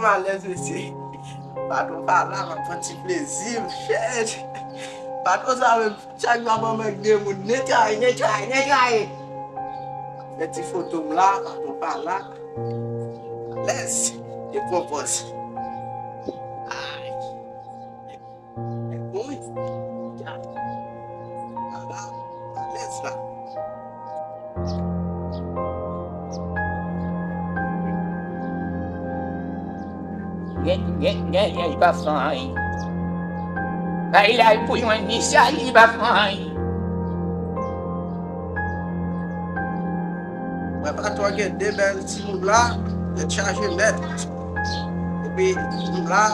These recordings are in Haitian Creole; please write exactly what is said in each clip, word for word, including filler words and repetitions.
M alèz, mesye. Patwon pa la, m ap pran ti plezi m. Shit. Patwon sa menm, chak jou ap anmède moun. Netwaye, netwaye, netwaye. Fè ti foto m la, patwon pa la. Alèz, e pran pòz. Ay. Bon, wi. Ya. Ala, alèz la. Gen, gen, gen, gen, li pa fè anyen. Kay la, pou jwenn li, sa, li pa fè anyen. Mwen, patwon gen de bèl timoun la, tèt chaje nèt. Epi, moun la,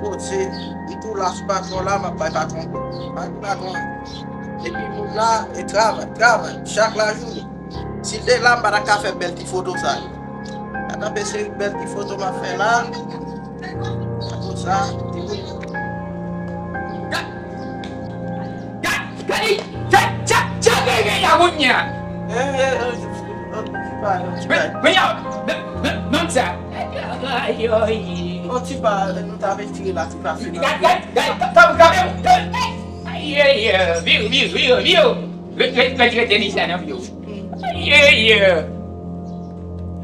poze, li tou la sou patwon la, m ap bay patwon kou. Bay kou patwon. Epi, moun la, e travay, travay, chak lajounen. Si l te la, m pa ta ka fè bèl ti foto sa yo. Gade anpe seri bèl ti foto m ap fè la. Foto sa, timoun. Gad, gad, gad, sa, sa, sa gen gen la kounye a. Eh, eh, eh, eh, ti pa, ti pa. Men, men, men, men, men sa. Ayo, ye. On ti pa, nou ta retire la, ti pa fini. Gad, gad, gad, gad, gad, gad. Ayo, ye. Vire, vire, vire, vire. Ret, ret, ret, ret, Denise la nan vye w. Ye, ye.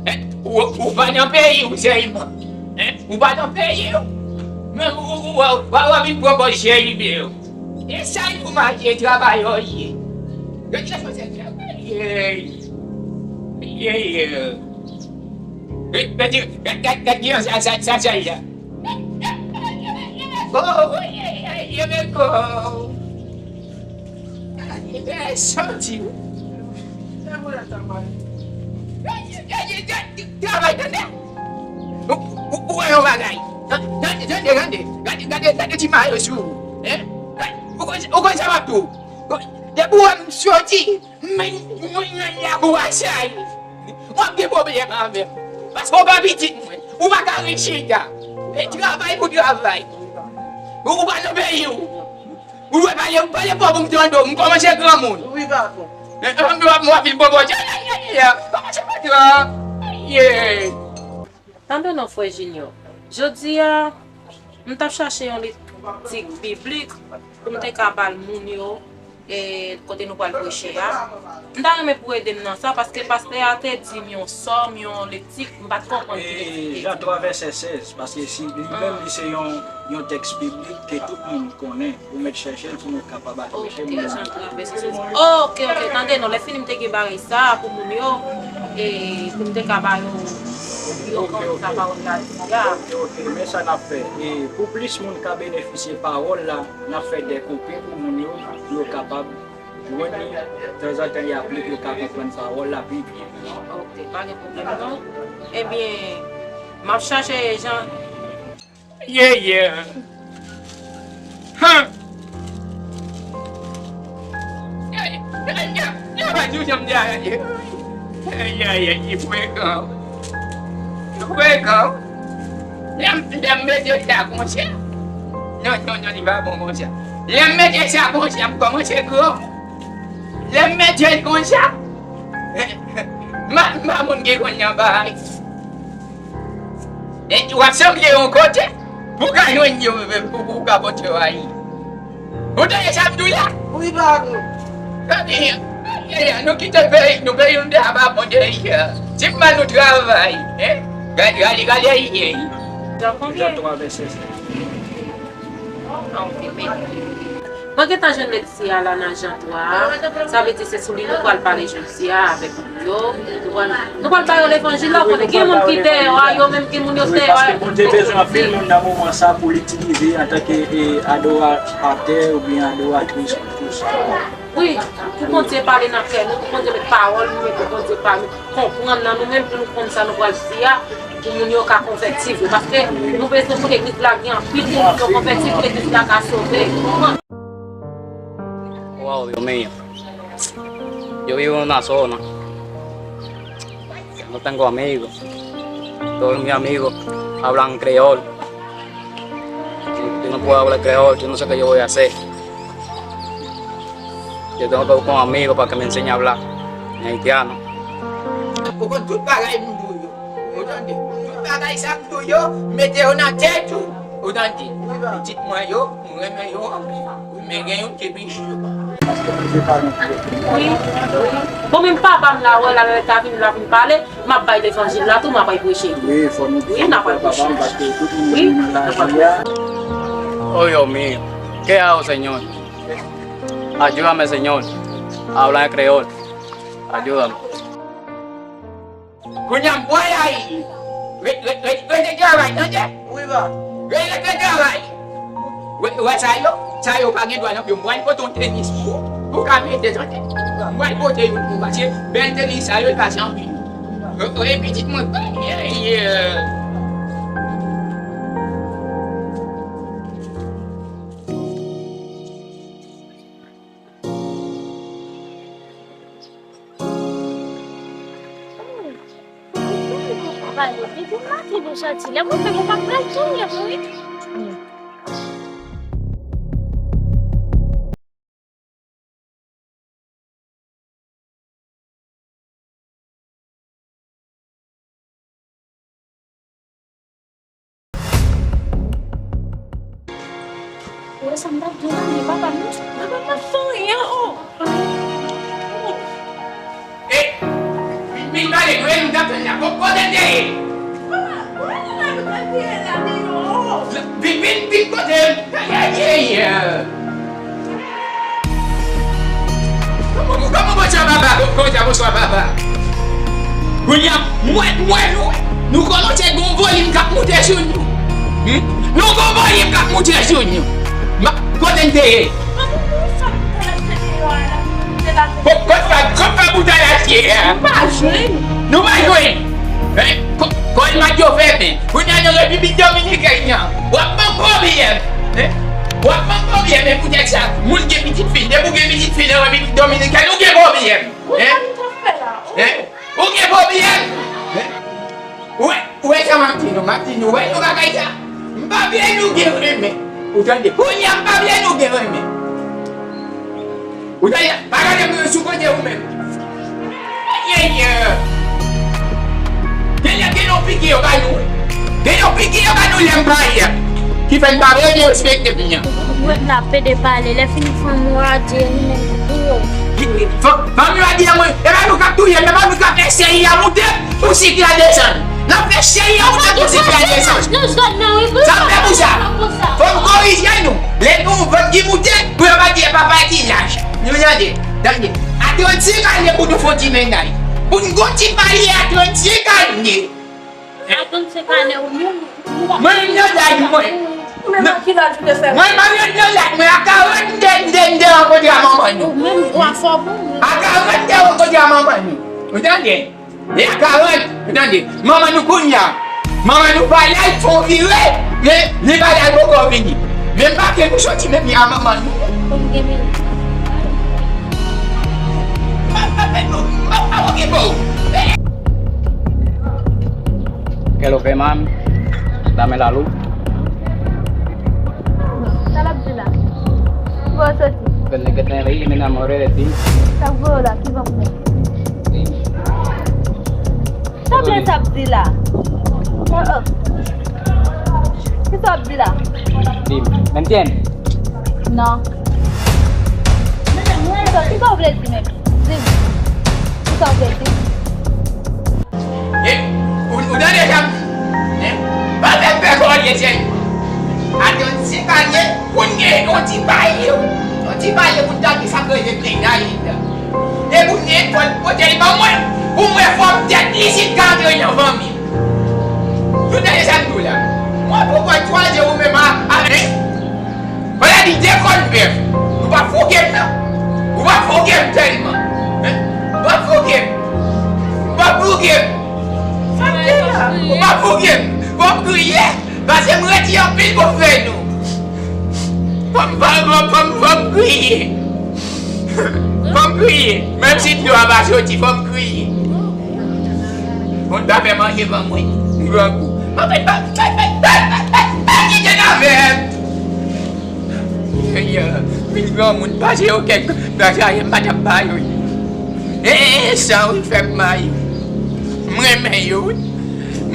Hein? Ou, ou pa nan peyi w, sèyman. Hein? Ou pa nan peyi w. Men ou, ou, ou, ou, ou, ou vin pran pòz cheri vye w. E sa y pou mache travay yo ye. Yo te fè travay. Ye. Ye, ye. Gad, gad, gad, gad, gad, sa, sa, sa, sa, sa. Oh, ye, ye, ye, ye, ye, ye. Gade, gade, soti. Travay, tande. Ou, ou, ou wè yon bagay. Tande, tande, tande. Gade, gade, gade ti mayo sou ou. Hein? Ou konn, ou konn sa m ap di w. Depi w wè m soti, men, mwen nan labou a chay. W ap gen pwoblèm avè m. Paske w pa pitit mwen. Ou pa ka ret chita. E travay pou travay. Ou, ou pa nan peyi w. Ou dwe pale, pale fò pou m tande w. M kòmanse granmoun. Wi, patwon. E, e, m, m, m ap vin bobo. Ya, ya, ya, ya, ya. Kòmanse patwon. Yeah. Tande non, frè Junior. Jodi a, m t ap chache yon lekti biblik pou m te ka ba l moun yo, e, kote nou pral preche a. M ta renmen pou w ede m nan sa, paske pastè a te di m yon sòm, yon lekti, m pa t konprann ki lekti li te di. Jan twa vèsè sèz, paske si li menm, li se yon, yon tèks biblik ke tout moun konnen, ou mèt chèche l pou nou kapab akrije moun yo. Ok, Jan twa vèsè sèz. Ok, ok, tande non, lè fini m te gen bagay sa a pou moun yo, e, pou m te ka ba yo, yo konn sa pawòl la di a. Ok, ok, men sa n ap fè. E, pou plis moun ka benefisye pawòl la, n ap fè de kopi pou moun yo, pou yo kapab jwenn li, tanzantan y ap li, pou yo ka konprann pawòl la pi byen. Ok, pa gen pwoblèm non. Ebyen, m ap chache Jan. Ye, ye. Han! Ye, ye, ye, ye, pa di w janm di a, ye. Ye, ye, ye, li frekan. Li frekan. Lè m, lè m mete sa konsa. Non, non, non, li pa bon konsa. Lè m mete sa konsa, m kòmanse gran. Lè m mete l konsa. Ma, ma moun ki konn nan bagay. E w ap sanble yon kote pou w ka jwenn yo, pou, pou w ka pote yo a li. Ou tande sa m di w la? Wi, patwon. Gade, gade, nou kite peyi, nou peyi nou te ap abandone. Si m ba nou travay, hein? Gade, gade, gade, ye. Jan konbyen? Jan twa vèsè sèz. Ah, ok, men. Mwen gentan jwenn lekti a la nan Jan twa a. Sa vle di se sou li nou pral pale jodi a avèk moun yo. Nou pral, nou pral ba yo levanjil la, ou konnen gen moun ki dèyò a, yo menm gen moun yo dèyò a. Paske Bondye bezwen anpil moun nan moman sa pou l itilize antanke, e, adoratè oubyen adoratris pou tout sa. Wi, pou Bondye pale nan kè nou, pou Bondye met pawòl nou, e pou Bondye pale, konprann nan nou menm, pou nou konn sa nou pral di a, pou moun yo ka konvèti vre. Paske nou bezwen pou legliz la gen anpil moun pou yo konvèti, pou legliz la ka sove. Wow, Dios mío. Yo vivo en una zona que no tengo amigos. Todos mis amigos hablan creol. Yo no puedo hablar creol, yo no sé qué yo voy a hacer. Yo tengo que buscar un amigo para que me enseñe a hablar en haitiano. Ou konn tout bagay moun yo. Ou tande? Bagay sa m di w yo, mete yo nan tèt ou. Ou tande? Pitit mwen yo, m renmen yo anpil. Men gen youn ki pi cho. Wi, wi. Bon, menm papa m la, wè, la, lè l ta vin, l ap vin pale, m ap bay levanjil la tou, m ap bay preche. Wi, fò nou di papa m, paske tout moun gen menm lavi a. Oye, mi, ¿qué hago, Señor? Ayúdame, Señor. Habla en creol. Ayúdame. Kounye a m pral ale. Re-, re-, re-, rete travay, tande? Wi, ba. Re-, rete travay. Wè, wè sa yo? Sa yo pa gen dwa nan pye w. M pral pote yon tenis pou ou. Ou ka mete, tande? M pral pote youn pou ou, paske bèl tenis sa yo, li pase anpil. Re-, re-, pitit mwen, yeah, yeah. Wè sa m t ap di w la, men papa m, papa m ap fè anyen, oh. Eh, vin, vin pale, nou e nou t ap tann la. Ko-, kote l te ye? Papa, wè la nou t ap ye la deyò. Vin, vin, vin kote m. Ay, ay, ay, ay. Kòman, kòman bonswa papa? Kòman bonswa papa? Kounye a, mwen, mwen, nou, nou kòmanse gon volim k ap moute sou nou. Hmm? Nou gon volim k ap moute sou nou. Ma, kote n te ye? Kot, kot fè, kot fè bouda la te ye a? Nou pa jwenn. Nou pa jwenn. Eh, ko-, kòl mat yo fèmen. Kounye a nan Repiblik Dominikèn nan. W ap ban m pwoblèm. Eh? W ap ban m pwoblèm, men poutèt sa, moun gen pitit fi, depi w gen pitit fi nan Repiblik Dominikèn, ou gen pwoblèm. Hein? Hein? Ou gen pwoblèm? Hein? Ou wè, ou wè sa m ap di nou, m ap di nou, wè nou bagay sa. M pa vle nou gen renmen. Ou tande? Kounye a m pa vle nou gen renmen. Ou tande? Pa gade m sou kote ou menm. Ayayay. Gen, gen yon piki yo ba nou. Gen yon piki yo ba nou lè m pa ye. Ki fè n pa vle derespekte moun nan. Ou wè n ap pede pale, lè fini fanm ou a di li menm tou. Fanm, fanm yo a di mwen, e pa nou k ap touye m, e pa nou k ap fè seri a moute pou sik la desann. N ap fè seri a moute pou sik la desann. Sa m fè pou sa? Fò m korije nou. Lè nou vant ki moute, pou yo pa di e papa ki laj. Nou tande, tande. A trannsenk ane pou nou fè yon ti mennaj. Pou n gon ti marye a trannsenk ane. A trannsenk ane ou menm, ou pa... Mwen menm nan laj mwen. Ou menm a ki laj ou te fè? Mwen, mwen menm nan laj mwen, a karannde m te, m te rankontre a manman nou. Ou menm ou a fò pou ou. A karannde m te rankontre a manman nou. Ou tande? E a karant, ou tande? Manman nou kounye a. Manman nou pa la, li fè yon vire, men li pa la, li poko vini. Men m pa vle nou soti menm jan a manman nou. Pou m gen menm. M pa, m pa, m pa, m pa okipe w. Kè lo fè, man? Dame la luz. Sa l ap di la? Ki bò w soti? Desde que te vi, me enamoré de ti. Sa k voye w la? Ki van pou mwen? Sa blan sa ap di la? Oh, oh. Ki sa w ap di la? Di m. ¿Me entiendes? Non. Ki sa, ki sa w vle di menm? Di m. Ki sa w vle di? E, ou, ou tande sa m di? Hein? Pa fè m pè kòlye, cheri. A trannsenk ane, pou n gen yon ti paye, yon ti paye pou n ta di sa k rele mennaj. E pou n gen fò l pote l ban mwen, pou mwen fòm tèt li si l ka antre nan fanmi m. Ou tande sa m di w la? Mwen poko kwaze ou menm a, a, hein? Fò la di de kòn bèf. Ou pa fouke m nan. Ou pa fouke m tèlman. Hein? Ou pa fouke m. Ou pa fouke m. Sa m di la? Ou pa fouke m. Fò m kriye. Paske m redi anpil pou fè nou. Fò m, fò m, fò m, fò m, fò m kriye. Fò m kriye. Menm si dlo a pa soti, fò m kriye. Moun pa fè manje ban mwen. M grangou. Anfen, pa, pa, pa kite n avè m. Senyè, vin granmoun pase yo kèk gras a yo, m pa t ap ba yo. E, e, e, san wi fè m mal. M renmen yo, wi. M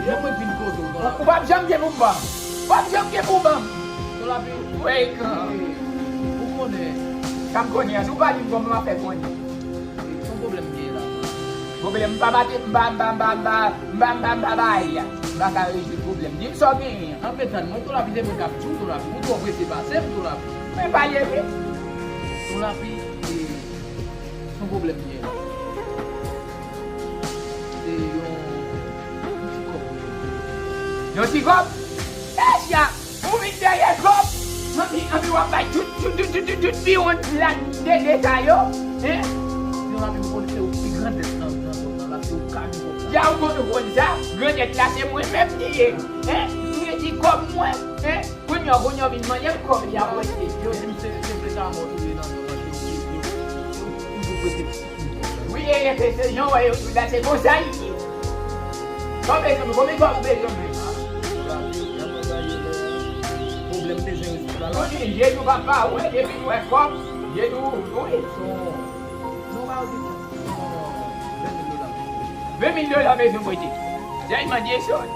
Mwen mwen vin kote w, Don Lapli. Ou p ap janm gen pou ban m. Ou p ap janm gen pou ban m. Don Lapli. Frekan. Ou konnen. Sa m konnen an, si w pa di m kòman m ap fè konnen. Se yon pwoblèm m gen la. Pwoblèm m pa mate, m pa, m pa, m pa, m pa, m pa, m pa, m pa bay la. M pa ka rezoud pwoblèm. Di m sa w genyen. Anben, tann mwen, Don Lapli, se mwen k ap di w, Don Lapli. Ou twò prese pase m, Don Lapli. Mwen pale vre. Don Lapli, e, se yon pwoblèm m gen la. Se yon, yon ti kòb. Yon ti kòb? Mesye! Ou vin dèyè kòb, anpi, anpi w ap bay tout, tout, tout, tout, tout, tout biwonn la dede sa yo, en? Yo, anpi, m konn se ou ki grandèt nan, nan zòn nan la, se ou k ap di kòb la. Ya, ou konn, ou konn sa, grandèt la se mwen menm li ye, en? M redi kòb mwen, en? Kounye a, kounye a, w vin mande m kòb li a, mwen se. Yo di m se, se vle sa mò tou ye nan zòn nan, se ou ki, se ou, se ou toujou prese. Wi, e, e, se, se jan w wè yo tou la, se konsa l ye. Kòb bezwen, konbyen kòb ou bezwen menm? Pwoblèm bezwen rezoud la. Tony, Jedou papa, ou wè depi nou wè kòb, Jedou, wi. Non, pa di non. Ven mil dola. Ven mil dola bezwen prete. Jayman Jason.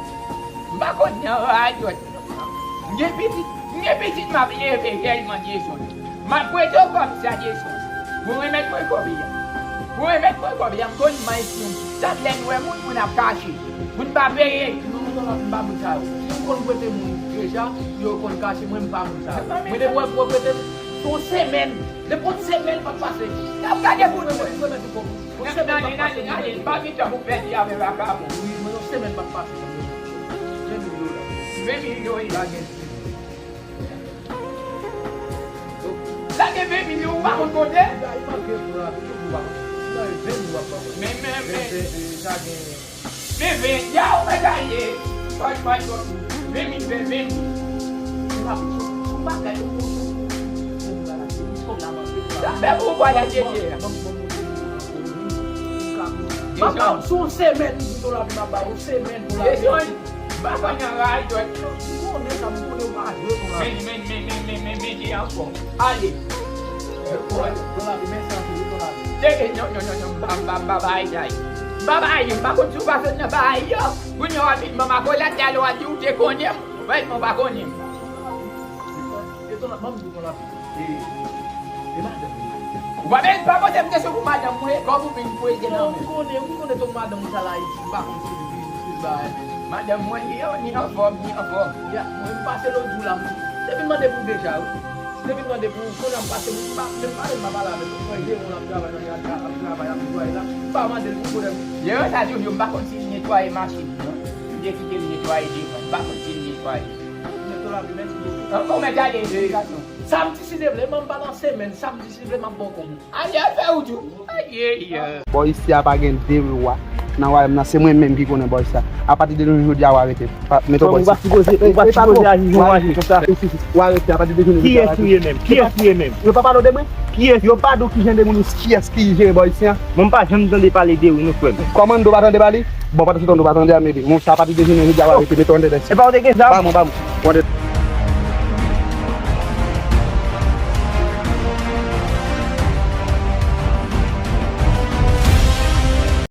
M pa konn nan radyo. M gen pitit, m gen pitit m ap leve, Jayman Jason. M ap prete w kòb sa, Jason. Pou remèt mwen kòb la. Pou remèt mwen kòb la, m konn manj moun. Chak lè n wè moun, moun ap kache. Moun pa peye. Non, non, non, m pa moun sa yo. Si m konn prete moun deja, yo konn kache, mwen m pa moun sa yo. Mwen depi w prete m, se yon semèn. Depi yon semèn pa t pase. N ap gade pou nou wè. Yon semèn pa t pase. N ap gade, n ap gade. M pa gen tan pou pèdi avè vakabon. Wi, mwen yon semèn pa t pase. Ven mil dola. Ven mil dola. Lage. Lage ven mil yo, ou pa konn konte? Men, men, men, men ven, ya ou mèt ale. Fòk, fòk, fòk. Ven mil, ven, ven mil. Sa fè pou ou pale a Jejè. Sou semèn pou dola, m ap ba ou semèn pou la. M pa konn nan radyo. M konnen sa, m konnen w pa jwe pou la. Men, men, men, men, men, men, men, men, ankò. Ale. Pou la, men sa, pou la. Teke, non, non, non, non, m pa, m pa, m pa bay, bay. M pa bay, m pa konn si w pa sot nan bay yo. Kounye a w ap vin ban m akolad, talè w ap di w te konnen m. Bay, m pa konnen m. E ton la, ban m di w ton la. E, e madanm li. Ou pa, men pa poze m kesyon pou madanm mwen, kòm ou vin prete nan men. Non, m konnen, m konnen tout madanm ou sa la isi, m pa konn si li, si li bay. Madanm mwen, li, li anfòm, li anfòm. Ya, mwen m pase lòt jou la, m, depi m mande pou deja, wi. Depi m mande pou, kounye a m pase, m pa, menm pale m pa pale avè l. Mwen, Jeron ap travay nan, ap travay, ap netwaye la, m pa mande l pou konnen. Jeron sa toujou, m pa konn si li netwaye machin, non. M te kite l netwaye devan, m pa konn si li netwaye. Mèt Olavi, mèsi bokou. Ankò, mèt gade, esplikasyon. Samdi, si Dye vle, m pa nan semèn, samdi, si Dye vle, m ap ba w kòb ou. Ane a fè ou tou. Aye, aye. Bò isi a pa gen de wa nan wayòm nan, se mwen menm ki konnen bò isi a. Apati de jounen jodi a, w arete. Pa, mete bò isi. Ou pa sipoze, ou pa sipoze aji jan w aji konsa. W arete, apati de jounen jodi a, w arete. Kiyès ou ye menm? Kiyès ou ye menm? Yo pa pale w de mwen? Kiyès? Yo pa di w kijan de moun ou, kiyès ki jere bò isi a? Mwen m pa janm tande pale de ou non, frè m. Kòmando pa tande pale? Bon, pandan se tan, nou pa tande a, men di, moun sa apati de jounen jodi a, w arete, mete w anndan dèyè. E pa w te gen zam? Ba mwen, ba mwen. W anndan.